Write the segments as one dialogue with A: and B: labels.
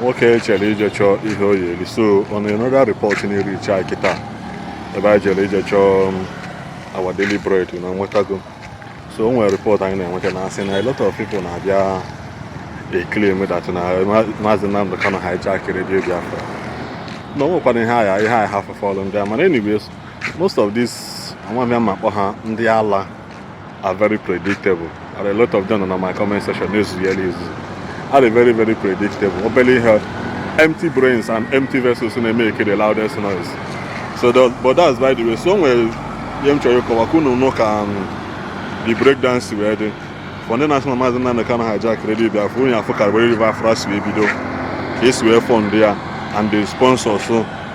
A: Nwoke chere ije chọọ ihe o yi eri. So on another report na-erichi anyị kịta, ebe anyị jere ije chọọ our daily bread na nwetago. So o nwere report anyị na-enweta na asị na a lot of people na-abịa e claim that na Maazị Nnamdi Kanu hijack Radio Biafra, na o nwekwana ihe aya ihe anyị ha fọfọlụ ndị a. Mana anyways, most of these amamịa ma akpọ ha ndị ala are very predictable, and a lot of them nọ na my comment section na-ezugheri ezu, are very, very predictable. Obere ihe, empty brains and empty vessels na-eme the loudest noise. So but that's by the way. So o nwere ihe m chọrọ ịkọwa ka unu nụ ka the breakdown si wee dị for ndị na-asị na Maazị Nnamdi Kanu hijack Radio Biafra. Onye afọ ka Radio Biafra si wee bido, ka esi wee fund ya and the sponsors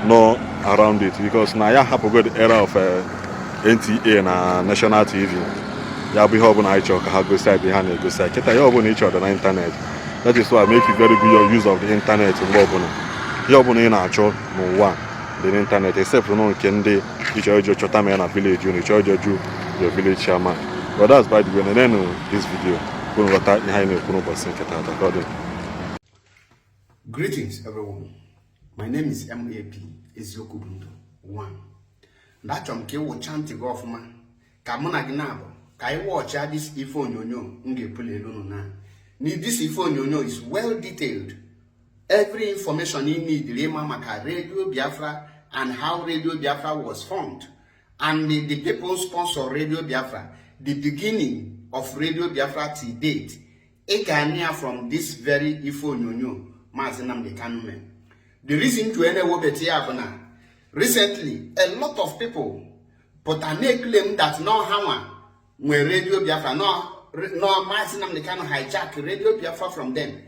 A: nọ around it, because na ya hapụgo the era of NTA na National TV. Ya bụ, ihe ọbụla anyị chọrọ ka ha gosi anyị bụ ihe ha na-egosi anyị kịta. Ihe ọbụla ị chọrọ dị na internet. That is why make very good use of the internet. Mgbe ọbụla ihe ọbụla ị na-achọ n'ụwa dị n'internet, except nọ nke ndị ịchọrọ ije chọta ma ya na village unu, ịchọrọ ije jụ your village chairman. But that's by the way. Nenenu this video ka unu ghọta ihe anyị na-ekwu n'ụbọchị nke taata. Ka ọ dị.
B: Greetings, everyone. My name is MAP Eziokwu bụ Ndụ 1. And achọrọ m ka ị wụcha ntị gị ọfụma ka mụ na gị na-abụ ka anyị watchịa this ife onyonyo m ga-epuli elu unu na. Ni this ife onyonyo is well detailed. Every information you need ịma maka Radio Biafra and how Radio Biafra was formed and the people sponsor Radio Biafra, the beginning of Radio Biafra till date. Ị ga-anụ ya from this very ife onyonyo Maazị Nnamdi Kanu mere. The reason ji wee na-ewebata ya bụ na recently a lot of people pụta na-claim that no, ha nwa nwere Radio Biafra, no, Maazị Nnamdi Kanu hijack Radio Biafra from them.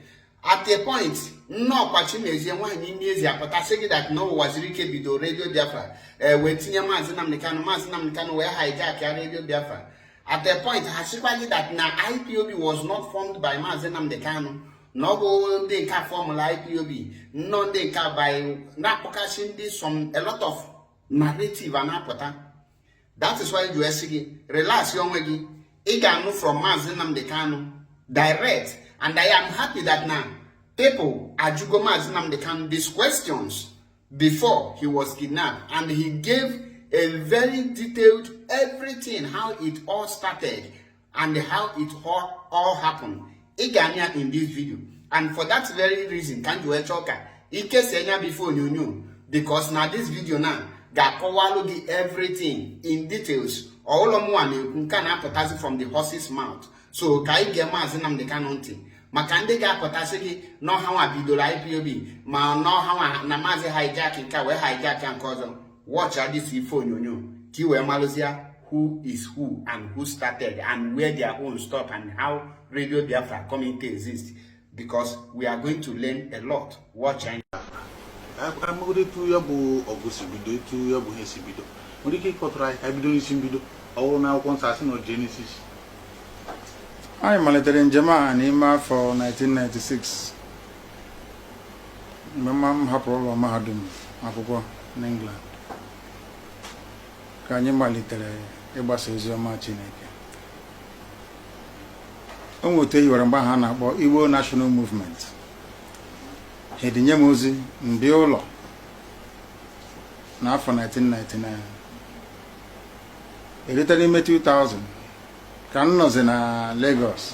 B: At a point, nnọọkwa Chimezie nwaanyị ime ezi apụta sị gị that na Ụwazirike bido Radio Biafra, ee, wee tinye Maazị Nnamdi Kanu, Maazị Nnamdi Kanu wee hijack ya Radio Biafra. At a point, ha sịkwa gị that na IPOB was not formed by Maazị Nnamdi Kanu, na ọ bụ ndị nke formụla IPOB nnọọ, ndị nke by na-akpọkasị ndị some, a lot of narrative a na-apụta. That is why ji wee sị gị relax onwe gị, ị ga-anụ from Maazị Nnamdi Kanu direct. And I am happy that now people ajụgo Maazị Nnamdi Kanu these questions before he was kidnapped, and he gave a very detailed everything, how it all started and how it all happened. Ị ga-anya ya in this video, and for that very reason ka m ji wee chọọ ka ikesa anya before onyonyo, because na this video now ga-akọwalụ gị everything in details. Ọụlọ mụnwa na-ekwu nke a na-apụtazi from the horse's mouth. So ka anyị gee Maazị Nnamdi Kanu ntị maka ndị ga-apụtasị gị n'ọha nwa bidoro IPOB, ma n'ọha nwa na Maazị hijack nke a wee hijack ya nke ọzọ. Watch this ife onyonyo ka ị wee malụzie who is who and who started and where their own stop and how Radio Biafra come into exist, because we are going to learn a lot. Watch and
C: Amagodo etu ya bụ ọgụ si bido, etu ya bụ ihe si bido, nwere ike ịkọtụrụ anyị ka anyị bido n'isi mbido. Ọ bụrụ na akwụkwọ nsọ asị na Genesis.
D: Anyị malitere njem a n'ime afọ 1996 mgbe mma m hapụrụ ụlọ mahadum akwụkwọ n'England, ka anyị malitere ịgbasa ozi ọma Chineke. O nwere otu e hiwere mgbe ahụ a na-akpọ Igbo National Movement. Ha edinye m ozi mbịa ụlọ n'afọ 1999. Erute n'ime 2000 ka m nọzi na Lagos,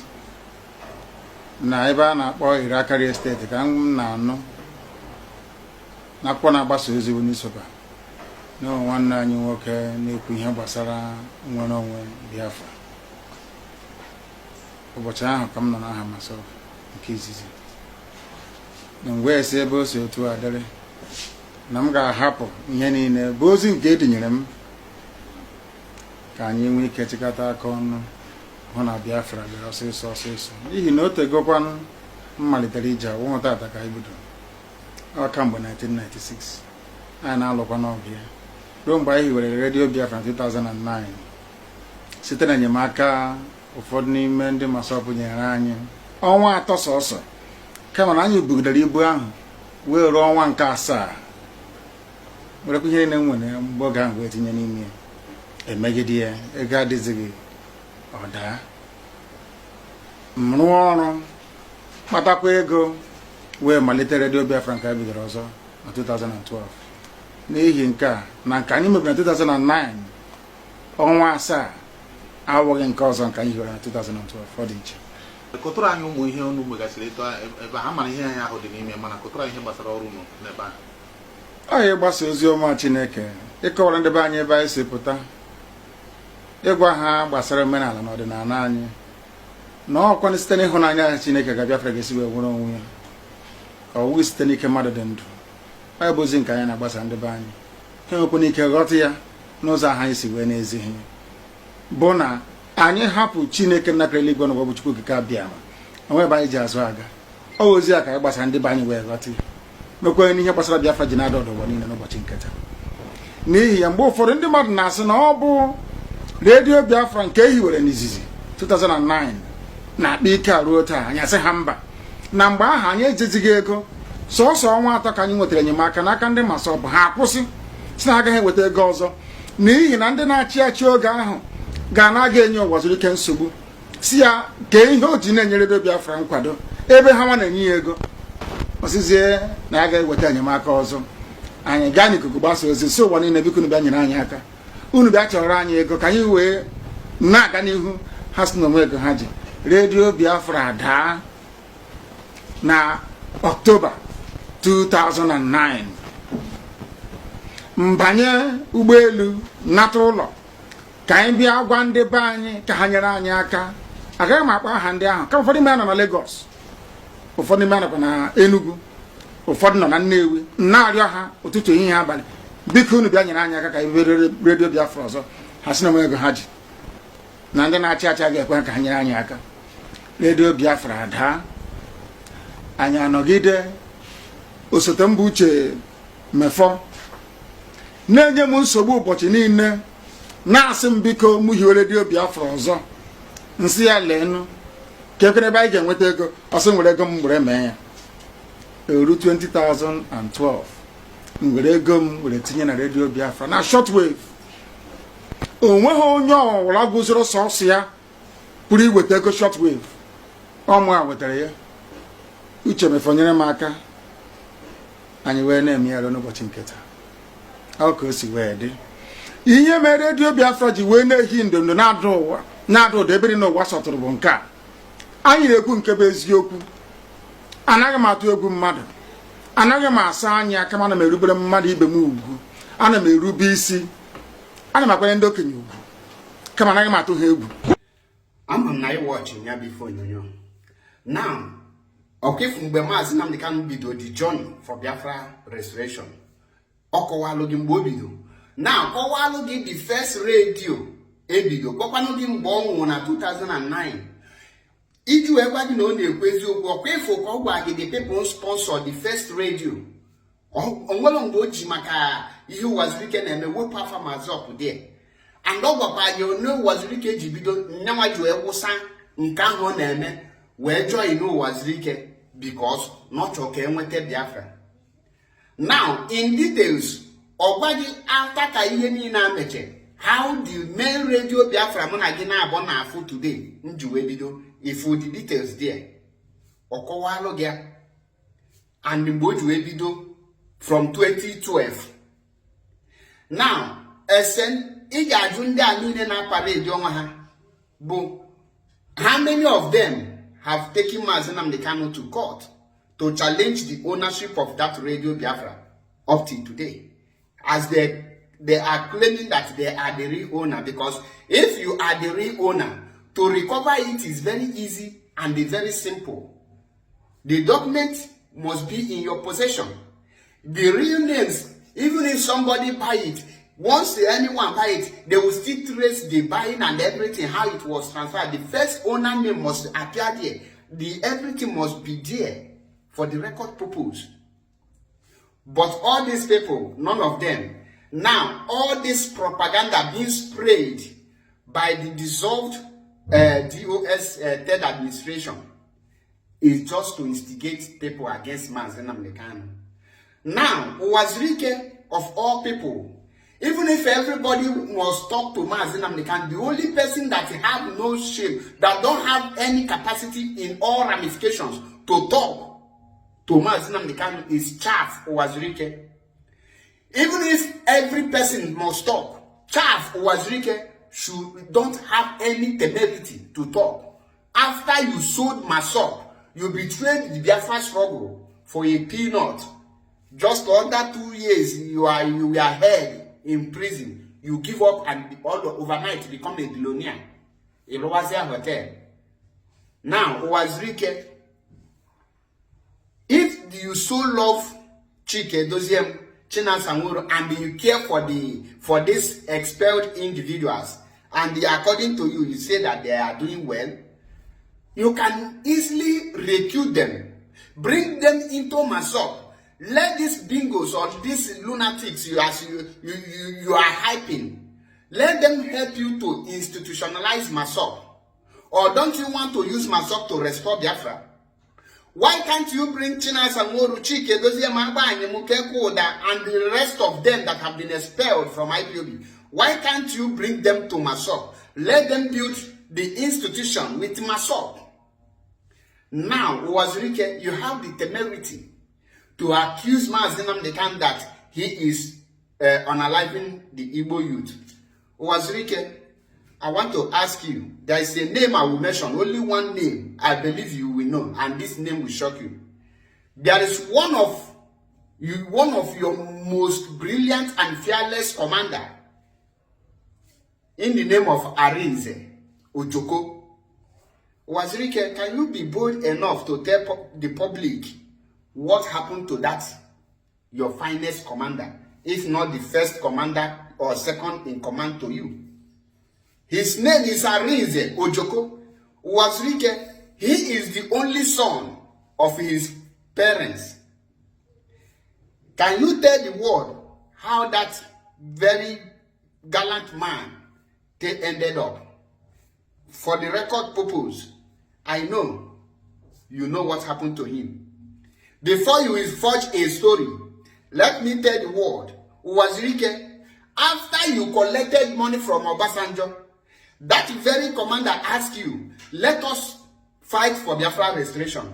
D: na ebe a na-akpọ Irakari Estate, ka m na-anụ n'akwụkwọ na-agbasa ozi bụ newspaper na nwanne anyị nwoke na-ekwu ihe gbasara nnwere onwe Biafra. Ụbọchị ahụ ka m nọ n'aha MASSOB nke izizi na mgbe si ebe o si otu a dịrị na m ga-ahapụ ihe niile bụ ozi nke edinyere m, ka anyị nwee ike chịkọta aka ọnụ hụ na Biafra bịara ọsịsọ ọsịsọ, n'ihi na o tegokwanụ m malitere ije ọwụhụ tata ka anyị bidoro. Ọ kamgbe 1996 anyị na-alụkwa n'ọgụ ya ruo mgbe anyị hiwere Radio Biafra 2009 site na enyemaka ụfọdụ n'ime ndị MASSOB nyere anyị ọnwa 3 sọsọ, kama na anyị bugidere ibu ahụ wee ruo ọnwa nke asaa, werekwa ihe niile m nwere mgbe oge ahụ wee tinye n'ime ya. Emegide ya, ego adịzighị, ọ daa. M rụọ ọrụ kpatakwa ego. Wee malite Redio Biafra nke anyị bidoro ọzọ na 2012. N'ihi nke a na nke anyị mebiri na 2009, ọnwa 7 awụghị nke ọzọ nke anyị hiwere na 2012. Ọ dị iche.
C: Kọtụrụ anyị ụmụ ihe unu megasịrị etu ebe ha mara ihe anyị ahụ dị n'ime, mana kọtụrụ anyị ihe gbasara ọrụ unu n'ebe ahụ.
D: Ọ ya, ịgbasa ozi ọma Chineke, ịkọwara ndị be anyị ebe anyị si pụta, ịgwa ha gbasara omenala na ọdịnala anyị, na ọkwa site n'ịhụnanya Chineke ga Biafra ga-esi wee nwere onwe ya, ọ wụghị site n'ike mmadụ dị ndụ. Ọ bụ ozi nke anyị na-agbasa ndị be anyị, ha enwekwana ike ghọta ya n'ụzọ ahụ anyị si wee na-ezighi, bụ na anyị hapụ Chineke nnakere eluigwe n'ụwa, bụ Chukwu Okike Abịama, onwe ebe anyị ji azụ aga. Ọ ozi a ka anyị gbasara ndị be anyị wee ghọta ya, mekwenye n'ihe gbasara Biafra ji na-ada ọdụ ụwa niile n'ụbọchị nke taa. N'ihi ya, mgbe ụfọdụ ndị mmadụ na-asị na ọ bụ Redio Biafra nke e hiwere n'izizi 2009 na-akpa ike a ruo taa. Anyị asị ha mba, na mgbe ahụ anyị ejezighị ego. Sọsọ ọnwa 3 ka anyị nwetara enyemaka n'aka ndị MASSOB. Ha akwụsị, si na agaghị enweta ego ọzọ, n'ihi na ndị na-achị achị oge ahụ ga na-aga enye Uwazuruike nsogbu, si ya kee ihe o ji na-enye Redio Biafra nkwado ebe ha nwa na-enye ya ego. Ọsịzie na ya ga-eweta enyemaka ọzọ. Anyị gaa n'ikuku gbasa ozi, si ụwa niile, biko unu bịa nyere anyị aka, unu bịa chọrọ anyị ego ka anyị wee na-aga n'ihu. Ha si na onwe ego ha ji. Redio Biafra daa na Ọktoba 2009. Mbanye ụgbọelu nata ụlọ ka anyị bịa gwa ndị be anyị ka ha nyere anyị aka. Agaghị m akpọ aha ndị ahụ, kama ụfọdụ ime nọ na Lagos, ụfọdụ ime nọkwa na Enugu, ụfọdụ nọ na Nnewi. Na-arịọ ha ụtụtụ, ehihie, abalị, biko unu bịa nyere anyị aka ka anyị bido Redio Biafra ọzọ. Ha sị na onwe ego ha ji, na ndị na-achị achị agaghị ekwe ha ka ha nyere anyị aka. Redio Biafra daa. Anyị anọgide. Osote mba Uche Mefor na-enye m nsogbu ụbọchị niile, na-asị m biko mụ hiwe Redio Biafra ọzọ. Nsị ya leenụ ka ekwere ebe anyị ga-enweta ego. Ọsị nwere ego m were mee ya. Eru 2012, m were ego m were tinye na Redio Biafra na shortwave. O nweghị onye ọwụla guzoro sọsọ ya pụrụ iweta ego shortwave. Ọmụ a wetara ya. Uche Mefor nyere m aka, anyị wee na-eme ya ruo n'ụbọchị nke taa. Ọ ka o si wee dị. Ihe mere Redio Biafra ji wee na-ehi ndondo, na-ada ụwa, na-ada ụda ebe dị n'ụwa sọtụrụ, bụ nke a anyị na-ekwu, nke bụ eziokwu. Anaghị m atụ egwu mmadụ, anaghị m asa anya, kama ana m erubere mmadụ ibe m ugwu, ana m erube isi, ana m akwanye ndị okenye ugwu, kama anaghị m atụ ha egwu.
B: Ama m na ị watch ya bụ ife onyonyo now. Ọkwa mgbe Maazị Nnamdi Kanu bido the journey for Biafra restoration, ọ kọwalụ gị mgbe o bido, na kọwalụ gị the first radio ebido, kọkwanụ gị mgbe ọ nwụrụ na 2009, iji wee gwa gị na ọ na-ekwu eziokwu. Ọkwa ịfụ ka ọ gwa gị the people sponsor the first radio. Onwere mgbe o ji maka ihe Uwazuruike na-eme wepụ afa MASSOB there, and ọ gwakwa gị one Uwazuruike ji bido nyanwa ji wee wụsa nke ahụ ọ na-eme, wee join Uwazuruike, because na ọ chọrọ ka enweta Biafra. Now, in details, ọ gwa gị after ka ihe niile a meche, how the main Radio Biafra mụ na gị na-abụ na-afụ today m ji wee bido. Ifu the details there, ọ kọwalụ gị, and mgbe o ji wee bido from 2012. Now, ese ị ga-ajụ ndị a niile na-aparade onwe ha bụ, how many of them have taken Mazi Nnamdi Kanu to court to challenge the ownership of that Radio Biafra up till today, as they are claiming that they are the real owner? Because if you are the real owner, to recover it is very easy and very simple. The document must be in your possession, the real names. Even if somebody buy it, once anyone buy it, they will still trace the buying and everything, how it was transferred. The first owner name must appear there. The everything must be there for the record purpose. But all these people, none of them. Now, all this propaganda being sprayed by the dissolved DOS third administration is just to instigate people against Mazi Nnamdi Kanu. Now, Uwazuruike of all people, even if everybody must talk to Mazi Nnamdi Kanu, the only person that have no shame, that don't have any capacity in all ramifications to talk to Mazi Nnamdi Kanu is chaff, Uwazuruike. Even if every person must talk, chaff, Uwazuruike should don't have any temerity to talk. After you sold MASSOB, you betrayed the Biafra struggle for a peanut. Just under 2 years, you were held in prison. You give up and all overnight become a billionaire. In Roazia Hotel. Now, Uwazuruike, if you so love Chike Doziem, Chinasa Nworu, and you care for these expelled individuals, and according to you, you say that they are doing well, you can easily recruit them, bring them into MASSOB. Let these bingos or these lunatics you as you, you, you, you are hyping, let them help you to institutionalize MASSOB. Or don't you want to use MASSOB to restore Biafra? Why can't you bring Chinasa Nworu, Chike Doziem, Agba Mukekuda, and the rest of them that have been expelled from IPOB? Why can't you bring them to MASSOB? Let them build the institution with MASSOB. Now, Uwazuruike, you have the temerity to accuse Mazi Nnamdi Kanu that he is unaliving the Igbo youth. Uwazuruike, I want to ask you, there is a name I will mention, only one name I believe you will know, and this name will shock you. There is one of your most brilliant and fearless commander in the name of Arinze Ojoko. Uwazuruike, can you be bold enough to tell the public what happened to that your finest commander, if not the first commander or second in command to you? His name is Arinze Ojoko. Uwazuruike, he is the only son of his parents. Can you tell the world how that very gallant man they ended up? For the record purpose, I know you know what happened to him. Before you will forge a story, let me tell the world, Uwazuruike, after you collected money from Obasanjo, that very commander asked you, "Let us fight for Biafra restoration."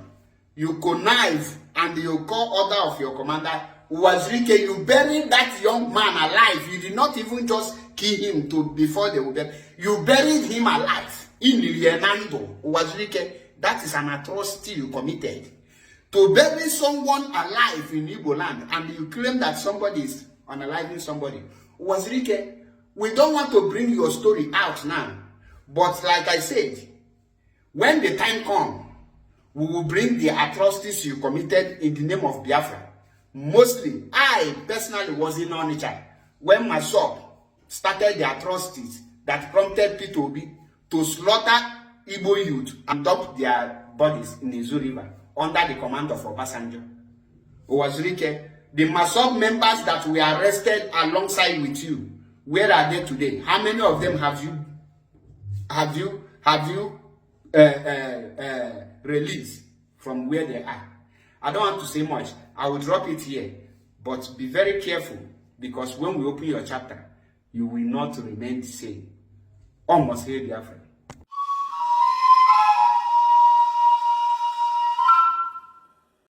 B: You connive and you call order of your commander. Uwazuruike, you buried that young man alive. You did not even just kill him to before they were buried. You buried him alive. In Lienando, Uwazuruike, that is an atrocity you committed. To bury someone alive in Igbo land and you claim that somebody is unaliving somebody. Uwazuruike, we don't want to bring your story out now. But like I said, when the time comes, we will bring the atrocities you committed in the name of Biafra. Mostly, I personally was in Onitsha when MASSOB started the atrocities that prompted P2B to slaughter Igbo youth and dump their bodies in the Ezu River under the command of Obasanjo. Uwazuruike, the MASSOB members that were arrested alongside with you, where are they today? How many of them have you released from where they are? I don't want to say much. I will drop it here, but be very careful, because when we open your chapter, you will not remain the same. Almost here, Biafra.